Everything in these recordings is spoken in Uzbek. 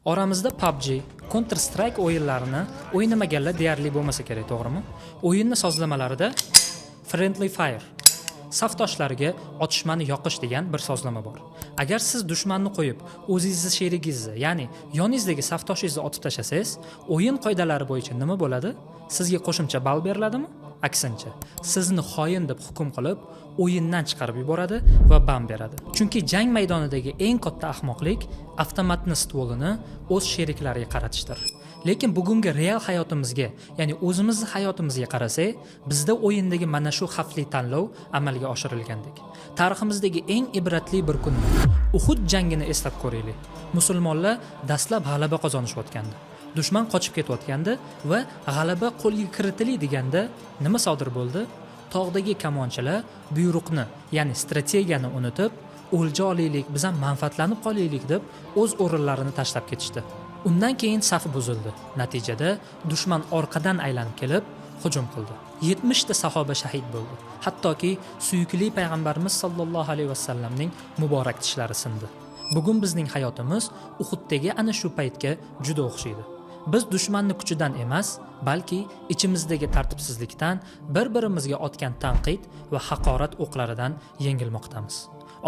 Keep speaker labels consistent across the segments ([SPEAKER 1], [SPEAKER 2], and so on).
[SPEAKER 1] Oramizda PUBG, Counter Strike o'yinlarini o'ynamaganlar deyarli bo'lmasa kerak, to'g'rimi? O'yinni sozlamalarida Friendly Fire, safdoshlariga otishmani yoqish degan bir sozlama bor. Agar siz dushmanni qo'yib, o'zingizni sherigingizni, ya'ni yoningizdagi safdoshingizni otib tashlasangiz, o'yin qoidalari bo'yicha nima bo'ladi? Sizga qo'shimcha ball beriladimi? Aksincha, sizni xoin deb hukm qilib, o'yindan chiqarib yuboradi va ban beradi. Chunki jang maydonidagi eng katta ahmoqlik avtomatni stvolini o'z sheriklariga qaratishdir. Lekin bugungi real hayotimizga, ya'ni o'zimizni hayotimizga qarasak, bizda o'yindagi mana shu xavfli tanlov amalga oshirilgandek. Tariximizdagi eng ibratli bir kunni, Uhud jangini eslab ko'raylik. Musulmonlar dastlab g'alaba qozonishayotgandi. Dushman qochib ketayotgandi va g'alaba qo'lga kiritildi deganda nima sodir bo'ldi? Tog'dagi kamonchilar buyruqni, ya'ni strategiyani unutib, o'lja olaylik, biz ham manfaatlanib qolaylik deb o'z o'rinlarini tashlab ketishdi. Undan keyin saf buzildi. Natijada dushman orqadan aylanib kelib hujum qildi. 70 ta sahoba shahid bo'ldi. Hattoki suyukli payg'ambarimiz sollallohu alayhi vasallamning muborak tishlari sindi. Bugun bizning hayotimiz Uhuddagi ana shu paytga juda o'xshaydi. Biz dushmanni kuchidan emas, balki ichimizdagi tartibsizlikdan, bir-birimizga otgan tanqid va haqorat o'qlaridan yengilmoqdamiz.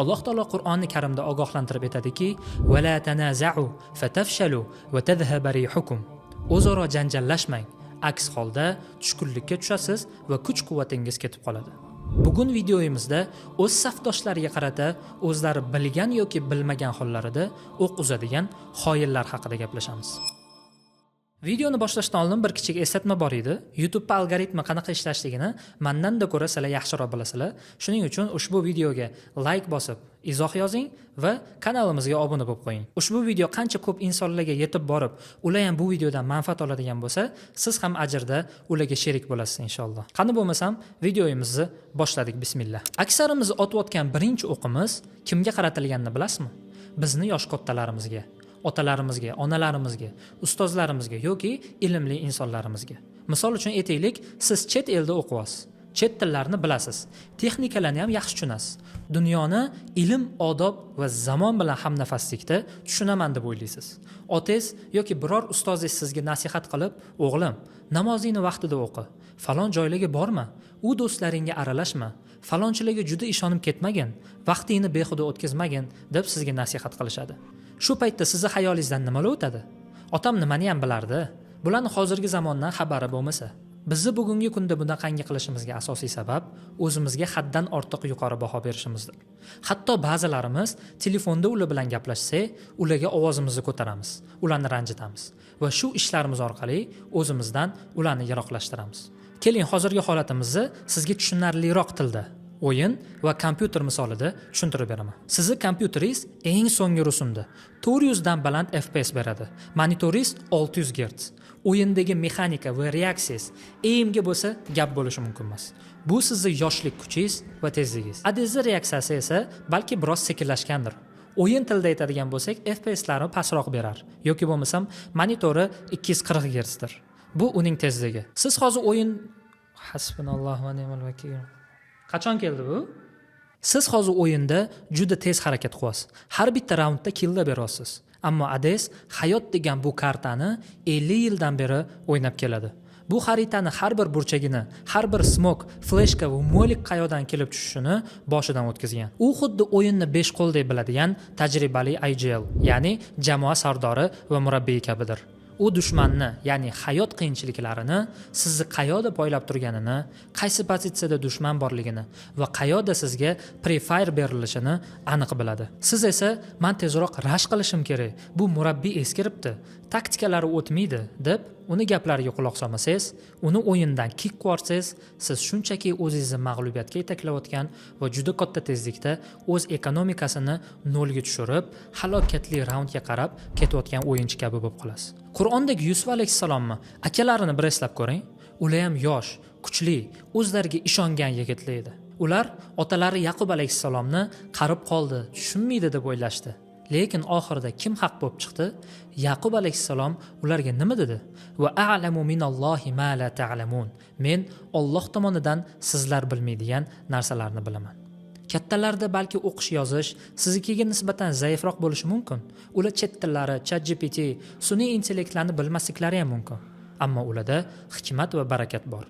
[SPEAKER 1] Alloh taolo Qur'oni Karimda ogohlantirib aytadiki: "Va la tanaza'u fatafshalu va tadhhaba rihukum." O'zaro janjallashmang, aks holda tushkunlikka tushasiz va kuch-quvvatingiz ketib qoladi. Bugun videoyimizda o'z safdoshlariga qarata o'zlari bilgan yoki bilmagan hollarida o'q uzadigan xoinlar haqida gaplashamiz. Videoni boshlashdan oldin bir kichik eslatma bor edi. YouTube algoritmi qanaqa ishlashligini mandan-da ko'ra sizlar yaxshiroq bilasizlar. Shuning uchun ushbu videoga like bosib, izoh yozing va kanalimizga obuna bo'lib qo'ying. Ushbu video qancha ko'p insonlarga yetib borib, ular ham bu videodan manfaat oladigan bo'lsa, siz ham ajrda ularga sherik bo'lasiz inshaalloh. Qani bo'lmasam, videomizni boshladik, bismillah. Aksarimiz otayotgan birinchi o'qimiz kimga qaratilganini bilasizmi? Bizni yosh kattalarimizga, otalarimizga, onalarimizga, ustozlarimizga yoki ilmli insonlarimizga. Misol uchun aytaylik, siz chet elda o'qiyapsiz. Chet tillarini bilasiz. Texnikalarni ham yaxshi tushunasiz. Dunyoni ilm, odob va zamon bilan hamnafaslikda tushunaman deb o'ylaysiz. Otangiz yoki biror ustozingiz sizga nasihat qilib, "O'g'lim, namozingni vaqtida o'qi. Falon joylarga borma, u do'stlaringga aralashma, falonchilarga juda ishonib ketmagin, vaqtingni behuda o'tkazmagin" deb sizga nasihat qilishadi. Shu paytda sizni xayolingizdan nimalar o'tadi? Otam nimani ham bilardi? Bularni hozirgi zamondan xabari bo'lmasa. Bizni bugungi kunda bunaqangi qilishimizga asosiy sabab o'zimizga haddan ortiq yuqori baho berishimizdir. Hatto ba'zilarimiz telefonda ular bilan gaplashsak, ularga ovozimizni ko'taramiz, ularni ranjitamiz va shu ishlarimiz orqali o'zimizdan ularni yiroqlashtiramiz. Keling, hozirgi holatimizni sizga tushunarliroq tilda, o'yin va kompyuter misolida tushuntirib beraman. Sizni kompyuteringiz eng so'nggi rusumda 400 dan baland FPS beradi. Monitoringiz 600 Hz. O'yindagi mexanika va reaksiyangiz, aimga bo'lsa gap bo'lishi mumkin emas. Bu sizni yoshlik kuchingiz va tezligingiz. Adezni reaksiyasi esa balki biroz sekinlashgandir. O'yin tilida aytadigan bo'lsak, FPSlarni pastroq berar yoki bo'lmasam monitori 240 Hzdir. Bu uning tezligi. Siz hozir o'yin. Hasbunalloh va ni'mal vakil. Qachon keldi bu? Siz hozir o'yinda juda tez harakat qilyapsiz. Har bitta raundda killlar beryapsiz. Ammo Ades hayot degan bu kartani 50 yildan beri o'ynab keladi. Bu xaritani har bir burchagini, har bir smoke, fleshka va molik qayoqdan kelib tushishini boshidan o'tkazgan. U xuddi o'yinni besh qo'ldek biladigan tajribali IGL, ya'ni jamoa sardori va murabbiyi kabidir. U dushmanni, ya'ni hayot qiyinchiliklarini, sizni qayoqda poylab turganini, qaysi pozitsiyada dushman borligini va qayoqda sizga prefire berilishini aniq biladi. Siz esa "Man tezroq rush qilishim kerak, bu murabbiy eskiribdi, taktikalari o'tmaydi" deb uni gaplariga quloq solmasangiz, uni o'yindan kick yuborsangiz, siz shunchaki o'zingizni mag'lubiyatga yetaklayotgan va juda katta tezlikda o'z ekonomikasini nolga tushirib, halokatli raundga qarab ketayotgan o'yinchi kabi bo'lib qolasiz. Qur'ondagi Yusuf alayhissalomni akalarini bir eslab ko'ring. Ular ham yosh, kuchli, o'zlariga ishongan yigitlar edi. Ular otalari Yaqub alayhissalomni qarib qoldi, tushunmaydi deb o'ylashdi. Lekin oxirida kim haq bo'lib chiqdi? Yaqub alayhissalom ularga nima dedi? "Va a'lamu minallohi ma la ta'lamun." Men Olloh tomonidan sizlar bilmaydigan narsalarni bilaman. Kattalarda balki o'qish yozish siznikiga nisbatan zaifroq bo'lishi mumkin. Ular chet tillari, ChatGPT, sun'iy intellektlarni bilmasliklari ham mumkin. Ammo ularda hikmat va barakat bor.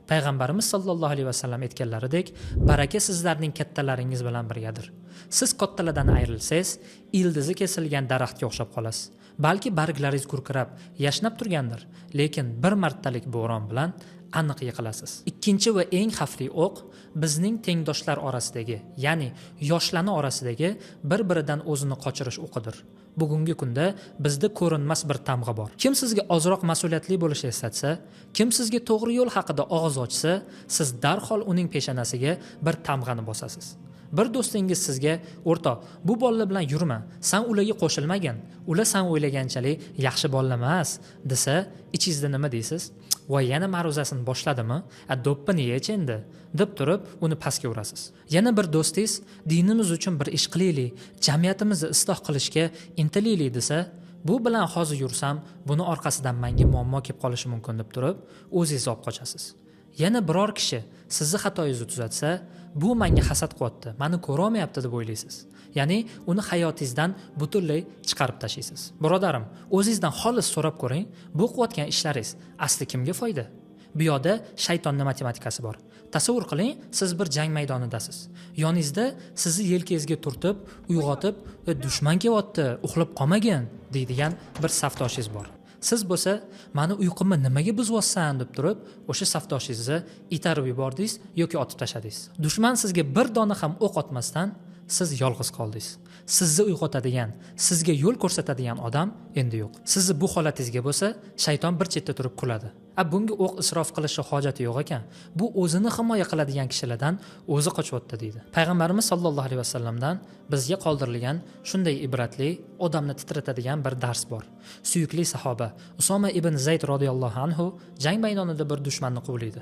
[SPEAKER 1] Payg'ambarimiz sollallohu alayhi vasallam aytganlaridek, baraka sizlarning kattalaringiz bilan birgadir. Siz kattalardan ayrilsangiz, ildizi kesilgan daraxtga o'xshab qolasiz. Balki barglaringiz gurkirab, yashnab turgandir, lekin bir martalik bo'ron bilan aniq yiqilasiz. Ikkinchi va eng xavfli o'q bizning tengdoshlar orasidagi, ya'ni yoshlarning orasidagi bir-biridan o'zini qochirish o'qidir. Bugungi kunda bizda ko'rinmas bir tamg'a bor. Kim sizga ozroq mas'uliyatli bo'lishni eslatsa, kim sizga to'g'ri yo'l haqida og'iz ochsa, siz darhol uning peshonasiga bir tamg'ani bosasiz. Bir do'stingiz sizga: "O'rtoq, bu bolalar bilan yurma, san ularga qo'shilmagin, ular san o'ylaganchalik yaxshi bolalar emas", desa, ichingizda nima deysiz? "Voy, yana ma'ruzasini boshladimi? A do'ppini yech endi", deb turib, uni pastga urasiz. Yana bir do'stingiz dinimiz uchun bir ish qilaylik, jamiyatimizni isloh qilishga intilaylik desa, bu bilan hozir yursam, buni orqasidan menga muammo kelib qolishi mumkin deb turib, o'zingiz olib qochasiz. Yana biror kishi sizni xatoyingizni tuzatsa, bu menga hasad qilyapti, mani ko'rolmayapti deb o'ylaysiz. Ya'ni uni hayotingizdan butunlay chiqarib tashlaysiz. Birodarim, o'zingizdan xolis so'rab ko'ring, bu qilayotgan ishlaringiz asli kimga foyda? Bu yoqda shaytonni matematikasi bor. Tasavvur qiling, siz bir jang maydonidasiz. Yoningizda sizni yelkangizga turtib, uyg'otib, "Dushman kelyapti, uxlab qolmagin", deydigan bir safdoshingiz bor. Siz bo'lsa, mani uyqumni nimaga buzyapsan deb turib, o'sha safdoshingizni itarib yubordingiz yoki otib tashladingiz. Dushman sizga bir dona ham o'q otmasdan siz yolg'iz qoldingiz. Sizni uyg'otadigan, sizga yo'l ko'rsatadigan odam endi yo'q. Sizni bu holatingizga bo'lsa, shayton bir chetda turib kuladi. A bunga o'q isrof qilishi hojati yo'q ekan. Bu o'zini himoya qiladigan kishilardan o'zi qochyapti deydi. Payg'ambarimiz sollallohu alayhi vasallamdan bizga qoldirilgan shunday ibratli, odamni titratadigan bir dars bor. Suyukli sahoba Usoma ibn Zayd roziyallohu anhu jang maydonida bir dushmanni quvlaydi.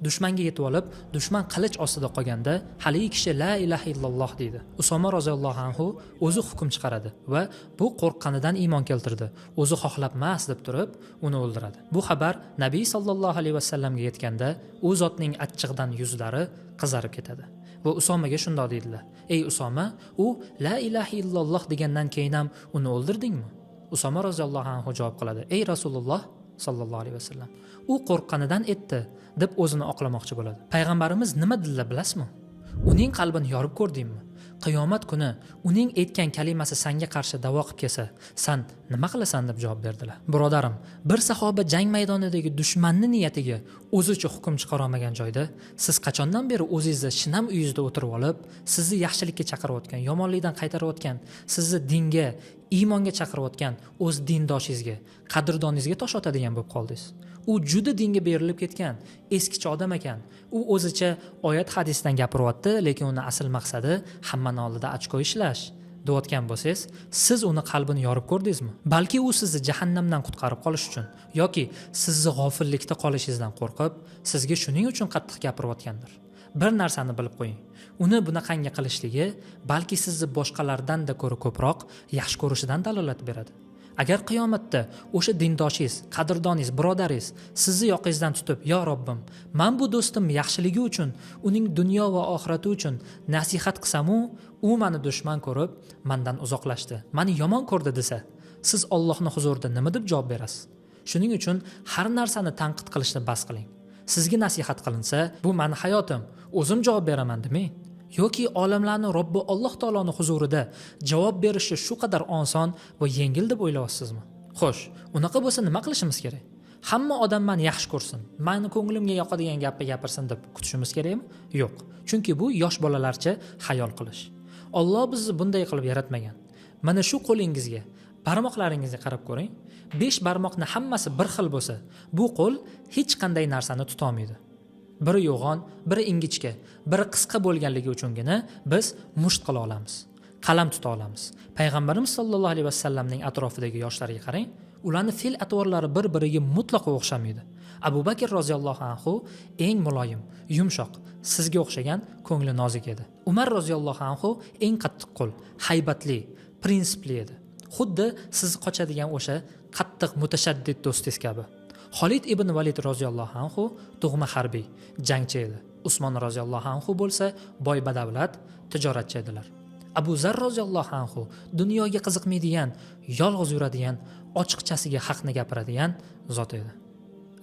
[SPEAKER 1] Dushmanga yetib olib, dushman qilich ostida qolganda haligi kishi la ilaha illalloh deydi. Usoma roziyallohu anhu o'zi hukm chiqaradi va bu qo'rqqanidan iymon keltirdi, o'zi xohlab emas deb turib uni o'ldiradi. Bu xabar Nabiy sollallohu alayhi vasallamga yetganda u zotning achchig'dan yuzlari qizarib ketadi va Usomaga shundoq deydilar: "Ey Usoma, u la ilaha illalloh degandan keyin ham uni o'ldirdingmi?" Usoma roziyallohu anhu javob qiladi: "Ey Rasululloh sollallohu alayhi vasallam, u qo'rqqanidan etdi", deb o'zini oqlamoqchi bo'ladi. Payg'ambarimiz nima dedilar bilasizmi? "Uning qalbini yorib ko'rdingmi? Qiyomat kuni uning aytgan kalimasi sanga qarshi da'vo qilib kelsa, san nima qilasan?" deb javob berdilar. Birodarim, bir sahoba jang maydonidagi dushmanni niyatiga o'zicha hukm chiqara olmagan joyda, siz qachondan beri o'zingizni shinam uyingizda o'tirib olib, sizni yaxshilikka chaqirayotgan, yomonlikdan qaytarayotgan, sizni dinga, iymonga chaqirayotgan o'z dindoshingizga, qadrdoningizga tosh otadigan bo'lib qoldingiz? U juda dinga berilib ketgan eskicha odam ekan, u o'zicha oyat hadisdan gapiryapti, lekin uni asl maqsadi hammani oldida ochko ishlash deyotgan bo'lsangiz, siz uni qalbini yorib ko'rdingizmi? Balki u sizni jahannamdan qutqarib qolish uchun yoki sizni g'ofillikda qolishingizdan qo'rqib, sizga shuning uchun qattiq gapirayotgandir. Bir narsani bilib qo'ying, uni bunaqangi qilishligi balki sizni boshqalardan-da ko'ra ko'proq yaxshi ko'rishidan dalolat beradi. Agar qiyomatda o'sha dindoshingiz, qadrdoningiz, birodaringiz sizni yoqangizdan tutib, "Yo Robbim, man bu do'stim yaxshiligi uchun, uning dunyo va oxirati uchun nasihat qilsamu, u mani dushman ko'rib, mandan uzoqlashdi, mani yomon ko'rdi", desa, siz Ollohni huzurida nima deb javob berasiz? Shuning uchun har narsani tanqid qilishni bas qiling. Sizga nasihat qilinsa, "Bu mani hayotim, o'zim javob beraman" demang. Yoki olamlarni Robbi Alloh taoloni huzurida javob berishi shu qadar oson va yengil deb o'ylayapsizmi? Xo'sh, unaqa bo'lsa nima qilishimiz kerak? Hamma odam mani yaxshi ko'rsin, mani ko'nglimga yoqadigan gapni gapirsin deb kutishimiz kerakmi? Yo'q. Chunki bu yosh bolalarcha xayol qilish. Olloh bizni bunday qilib yaratmagan. Mana shu qo'lingizga, barmoqlaringizga qarab ko'ring. 5 barmoqni hammasi bir xil bo'lsa, bu qo'l hech qanday narsani tutolmaydi. Biri yo'g'on, biri ingichka, biri qisqa bo'lganligi uchungina biz musht qila olamiz, qalam tuta olamiz. Payg'ambarimiz sollallohu alayhi vasallamning atrofidagi yoshlarga qarang, ularni fe'l atvorlari bir-biriga mutlaqo o'xshamaydi. Abu Bakr roziyallohu anhu eng muloyim, yumshoq, sizga o'xshagan ko'ngli nozik edi. Umar roziyallohu anhu eng qattiqqo'l, haybatli, prinsipli edi. Xuddi siz qochadigan o'sha qattiq mutashaddid do'stingiz kabi. Xolid ibn Valid roziyallohu anhu tug'ma harbiy, jangchi edi. Usmon roziyallohu anhu bo'lsa boy badavlat tijoratchi edilar. Abu Zar roziyallohu anhu dunyoga qiziqmaydigan, yolg'iz yuradigan, ochiqchasiga haqni gapiradigan zot edi.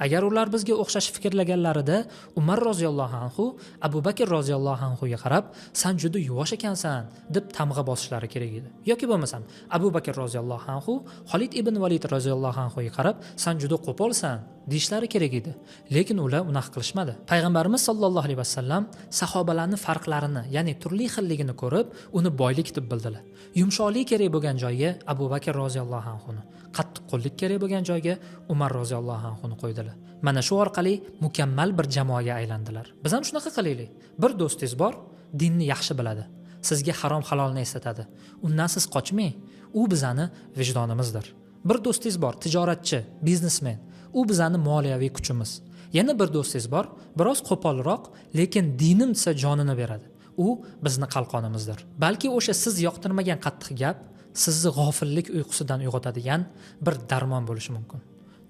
[SPEAKER 1] Agar ular bizga o'xshash fikrlaganlarida Umar roziyallohu anhu Abu Bakr roziyallohu anhuga qarab, "San juda yuvosh ekansan" deb tamg'a bosishlari kerak edi. Yoki bo'lmasam Abu Bakr roziyallohu anhu Xolid ibn Valid roziyallohu anhuga qarab, "San juda qo'polsan" deyishlari kerak edi. Lekin ular unaqa qilishmadi. Payg'ambarimiz sollallohu alayhi vasallam sahobalarning farqlarini, ya'ni turli xilligini ko'rib, uni boylik deb bildilar. Yumshoqlik kerak bo'lgan joyga Abu Bakr roziyallohu anhuni, qattiqqo'llik kerak bo'lgan joyga Umar roziyallohu anhuni qo'ydilar. Mana shu orqali mukammal bir jamoaga aylandilar. Biz ham shunaqa qilaylik. Bir do'stingiz bor, dinni yaxshi biladi. Sizga harom halolni eslatadi. Undan siz qochmang. U bizani vijdonimizdir. Bir do'stingiz bor, tijoratchi, biznesmen. U bizani moliyaviy kuchimiz. Yana bir do'stingiz bor, biroz qo'polroq, lekin dinim desa jonini beradi. U bizni qalqonimizdir. Balki o'sha siz yoqtirmagan qattiq gap sizni g'ofillik uyqusidan uyg'otadigan bir darmon bo'lishi mumkin.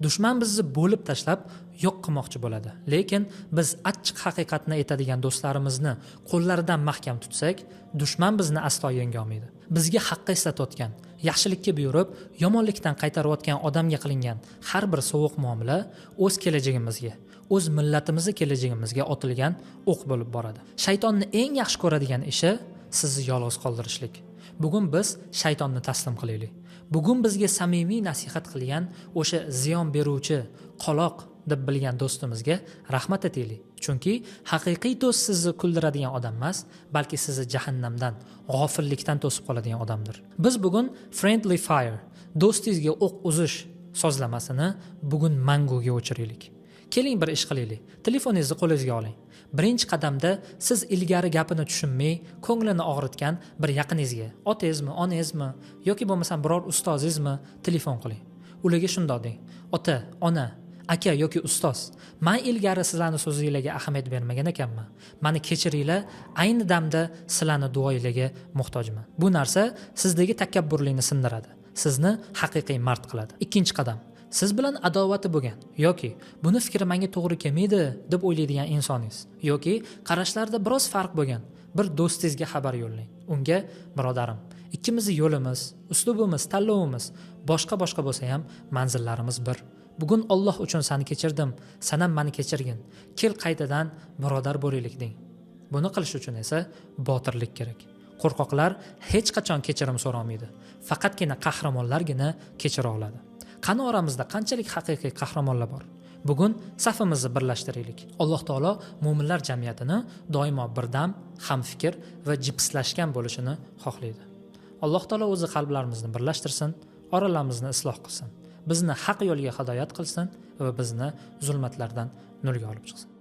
[SPEAKER 1] Dushman bizni bo'lib tashlab yo'q qilmoqchi bo'ladi. Lekin biz achchiq haqiqatni aytadigan do'stlarimizni qo'llaridan mahkam tutsak, dushman bizni aslo yenga olmaydi. Bizga haqqi eslatayotgan, yaxshilikka buyurib, yomonlikdan qaytarayotgan odamga qilingan har bir sovuq muomala o'z kelajagimizga, o'z millatimizni kelajagimizga otilgan o'q bo'lib boradi. Shaytonni eng yaxshi ko'radigan ishi sizni yolg'iz qoldirishlik. Bugun biz shaytonni taslim qilaylik. Bugun bizga samimiy nasihat qilgan o'sha ziyon beruvchi, qoloq deb bilgan do'stimizga rahmat aytaylik. Chunki haqiqiy do'st sizni kuldiradigan odam emas, balki sizni jahannamdan, g'ofillikdan to'sib qoladigan odamdir. Biz bugun friendly fire, do'stingizga o'q uzish sozlamasini bugun manguga o'chiraylik. Keling bir ish qilaylik. Telefoningizni qo'lingizga oling. Birinchi qadamda siz ilgari gapini tushunmay, ko'nglini og'ritgan bir yaqiningizga, otangizmi, onangizmi yoki bo'lmasam biror ustozingizmi telefon qiling. Ularga shundoq deng: "Ota, ona, aka yoki ustoz, man ilgari sizlarni so'zinglarga ahamiyat bermagan ekanman. Mani kechiringlar, ayni damda sizlarni duoinglarga muhtojman." Bu narsa sizdagi takabburlikni sindiradi. Sizni haqiqiy mard qiladi. Ikkinchi qadam. Siz bilan adovati bo'lgan yoki buni fikri menga to'g'ri kelmaydi deb o'ylaydigan insoningiz yoki qarashlarda biroz farq bo'lgan bir do'stingizga xabar yo'llang. Unga: "Birodarim, ikkimizni yo'limiz, uslubimiz, tanlovimiz boshqa-boshqa bo'lsa ham manzillarimiz bir. Bugun Alloh uchun seni kechirdim, san ham meni kechirgin. Kel qaytadan birodar bo'laylik" deng. Buni qilish uchun esa botirlik kerak. Qo'rqoqlar hech qachon kechirim so'ramaydi. Faqatgina qahramonlargina kechira oladi. Qani oramizda qanchalik haqiqiy qahramonlar bor? Bugun safimizni birlashtiraylik. Alloh taolo mo'minlar jamiyatini doimo birdam, hamfikr va jipslashgan bo'lishini xohlaydi. Alloh taolo o'zi qalblarimizni birlashtirsin, oralarimizni isloh qilsin. Bizni haq yo'lga hidoyat qilsin va bizni zulmatlardan nurga olib chiqsin.